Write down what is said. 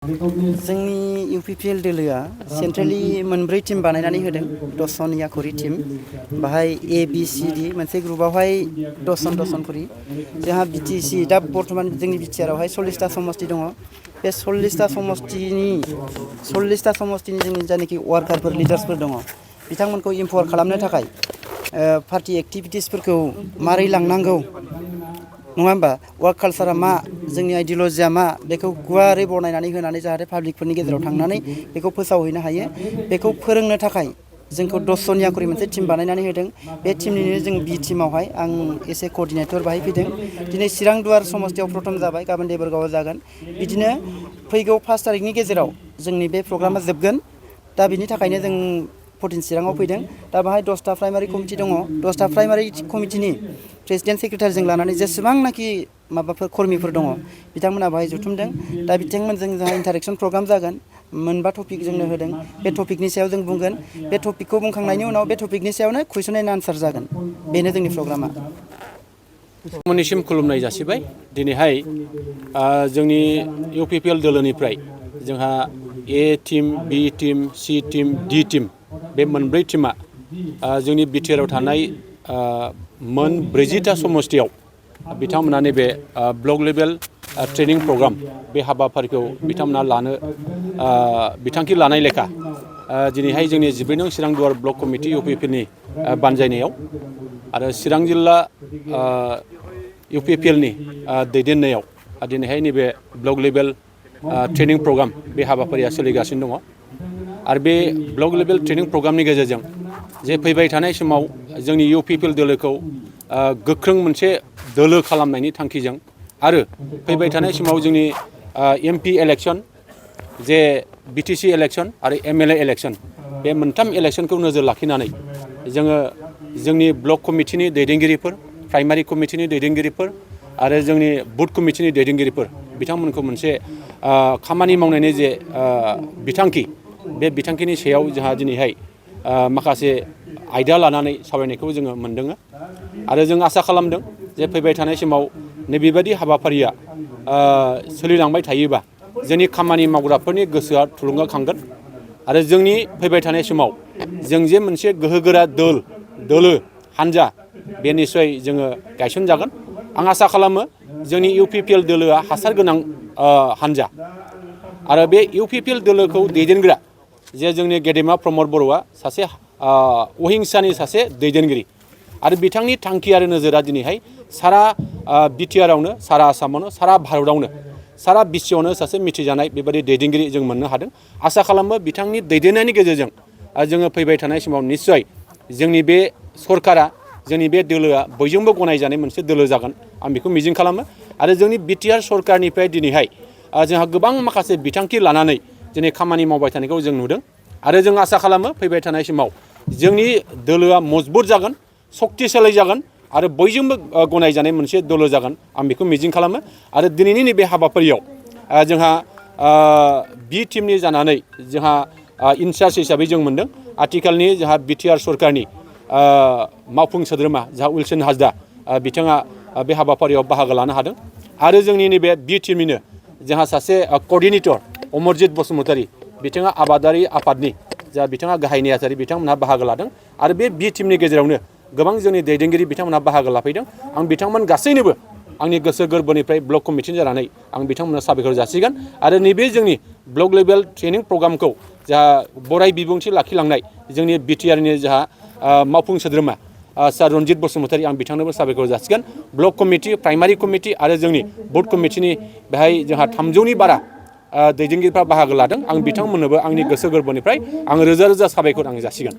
जोंनि इउपिपिएल दोलोआ सेन्ट्रेलि मोनब्रै टीम बानायनानै होदों 10 जन खरि टीम बाहाय ए बि सि डि मोनसे ग्रुपआवहाय 10 जन खरि जोंहा बिटिसि दा बर्तमान जोंनि बिटिआरआवहाय 40टा समष्टि दङ बे 40टा समष्टिनि जोंनि जायनाखि वार्कारफोर लिडार्सफोर दङ बिथांमोनखौ इम्पावार खालामनो थाखाय पार्टी एक्टिभिटिसफोरखौ मारै लांनांगौ नङा होमबा वर्क कालचारा मा जोंनि आइडियलजिया मा बेखौ गुवारै बनायनानै होनानै जाहाथे पाब्लिकफोरनि गेजेराव थांनानै बेखौ फोसावहैनो हायो बेखौ फोरोंनो थाखाय जोंखौ 10 जन खरि मोनसे टीम बानायनानै होदों बे टीमनिनो जों बि टीमावहाय आं एसे कोअर्डिनेटर बाहाय फैदों दिनै चिरां दुवार समष्टियाव प्रथम जाबाय गाबोन देबोरगावआव जागोन बिदिनो फैगौ 5 तारिखनि गेजेराव जोंनि बे प्रग्रामा जोबगोन दा बिनि थाखायनो जों 14 चिराङाव फैदों दा बाहाय 10टा प्राइमारि कमिटि दङ 10टा प्राइमारि कमिटिनि प्रेसिडेन्ट सेक्रेटारिजों लानानै जेसेबांनाखि माबाफोर कर्मिफोर दङ बिथांमोना बाहाय जुथुमदों दा बिथांमोनजों जोंहा इन्टारेक्सन प्रग्राम जागोन मोनबा टपिक जोंनो होदों बे टपिकनि सायाव जों बुंगोन बे टपिकखौ बुंखांनायनि उनाव बे टपिकनि सायावनो कुइसन एन्ड आन्सार जागोन बेनो जोंनि प्रग्रामा मोननिसिम खुलुमनाय जासिबाय दिनैहाय जोंनि इउपिपिएल दोलोनिफ्राय जोंहा ए टीम बि टीम सि टीम डि टीम बे मोनब्रै टीमा जोंनि बिटिआरआव थानाय मोन 40टा समष्टियाव बिथांमोना नैबे ब्लक लेभेल ट्रेनिं प्रग्राम बे हाबाफारिखौ बिथांमोना लानो बिथांखि लानाय लेखा दिनैहाय जोंनि 14 नं चिरां दुवार ब्लक कमिटि इउपिपिएलनि बानजायनायाव आरो चिरां जिल्ला इउपिपिएलनि दैदेननायाव दिनैहाय नैबे ब्लक लेभेल ट्रेनिं प्रग्राम बे हाबाफारिया सोलिगासिनो दङ आरो बे ब्लक लेभेल ट्रेनिं प्रग्रामनि गेजेरजों जे फैबाय थानाय समाव जोंनि इउपिपिएल दोलोखौ गोख्रों मोनसे दोलो खालामनायनि थांखिजों आरो फैबाय थानाय समाव जोंनि एमपि इलेक्सन जे बिटिसि इलेक्सन आरो एमएलए इलेक्सन बे मोनथाम इलेक्सनखौ नोजोर लाखिनानै जोङो जोंनि ब्लक कमिटिनि दैदेनगिरिफोर प्राइमारि कमिटिनि दैदेनगिरिफोर आरो जोंनि बुथ कमिटिनि दैदेनगिरिफोर बिथांमोनखौ मोनसे खामानि मावनायनि जे बिथांखि बे बिथांखिनि सायाव जोंहा दिनैहाय माखासे आयदा लानानै सावरायनायखौ जोङो मोनदों आरो जों आसा खालामदों जे फैबाय थानाय समाव नैबेबायदि हाबाफारिया सोलिलांबाय थायोबा जोंनि खामानि मावग्राफोरनि गोसोआ थुलुंगाखांगोन आरो जोंनि फैबाय थानाय समाव जों जे मोनसे गोहोगोरा दोलो हानजा बे निस्सय जोङो गायसनजागोन आं आसा खालामो जोंनि इउपिपिएल दोलोआ हासार गोनां हानजा आरो बे इउपिपिएल दोलोखौ दैदेनग्रा जे जोंनि गेदेमा प्रमद बर'आ सासे अहिंसानि सासे दैदेनगिरि आरो बिथांनि थांखि आरो नोजोरा दिनैहाय सारा बिटिआरआवनो सारा आसामावनो सारा भारतआवनो सारा बिश्वआवनो सासे मिथिजानाय बेबायदि दैदेनगिरि जों मोननो हादों आसा खालामो बिथांनि दैदेननायनि गेजेरजों जोङो फैबाय थानाय समाव निस्सय जोंनि बे सरकारा जोंनि बे दोलोआ बयजोंबो गनायजानाय मोनसे दोलो जागोन आं बेखौ मिजिं खालामो आरो जोंनि बिटिआर सरकारनिफ्राय दिनैहाय जोंहा गोबां माखासे बिथांखि लानानै दिनै खामानि मावबाय थानायखौ जों नुदों आरो जों आसा खालामो फैबाय थानाय समाव जोंनि दोलोआ मजबुत जागोन सक्तिशालि जागोन आरो बयजोंबो गनायजानाय मोनसे दोलो जागोन आं बेखौ मिजिं खालामो आरो दिनैनि नैबे हाबाफारियाव जोंहा बि टीमनि जानानै जोंहा इनचार्ज हिसाबै जों मोनदों आथिखालनि जोंहा बिटिआर सरकारनि मावफुं सोद्रोमा जोंहा उइलसन हाजदा बिथाङा बे हाबाफारियाव बाहागो लानो हादों आरो जोंनि नैबे बि टीमनिनो जोंहा सासे कअर्डिनेटर अमरजित बसुमतारी बिथाङा आबादारि आफादनि जा बिथाङा गाहाय नेहाथारि बिथांमोनहा बाहागो लादों आरो बे बि टीमनि गेजेरावनो गोबां जोंनि दैदेनगिरि बिथांमोनहा बाहागो लाफैदों आं बिथांमोन गासैनोबो आंनि गोसो गोरबोनिफ्राय ब्लक कमिटिनि जानानै आं बिथांमोननो साबायखर जासिगोन आरो नैबे जोंनि ब्लक लेभेल ट्रेनिं प्रग्रामखौ जा बराय बिबुंथि लाखिलांनाय जोंनि बिटिआरनि जोंहा मावफुं सोद्रोमा सार रनजित बसुमतारी आं बिथांनोबो साबायखर जासिगोन ब्लक कमिटि प्राइमारि कमिटि आरो जोंनि बुथ कमिटिनि बेहाय जोंहा 300नि बारा दैदेनगिरिफ्रा बाहागो लादों आं बिथांमोननोबो आंनि गोसो गोरबोनिफ्राय आं रोजा रोजा साबायखर आं जासिगोन।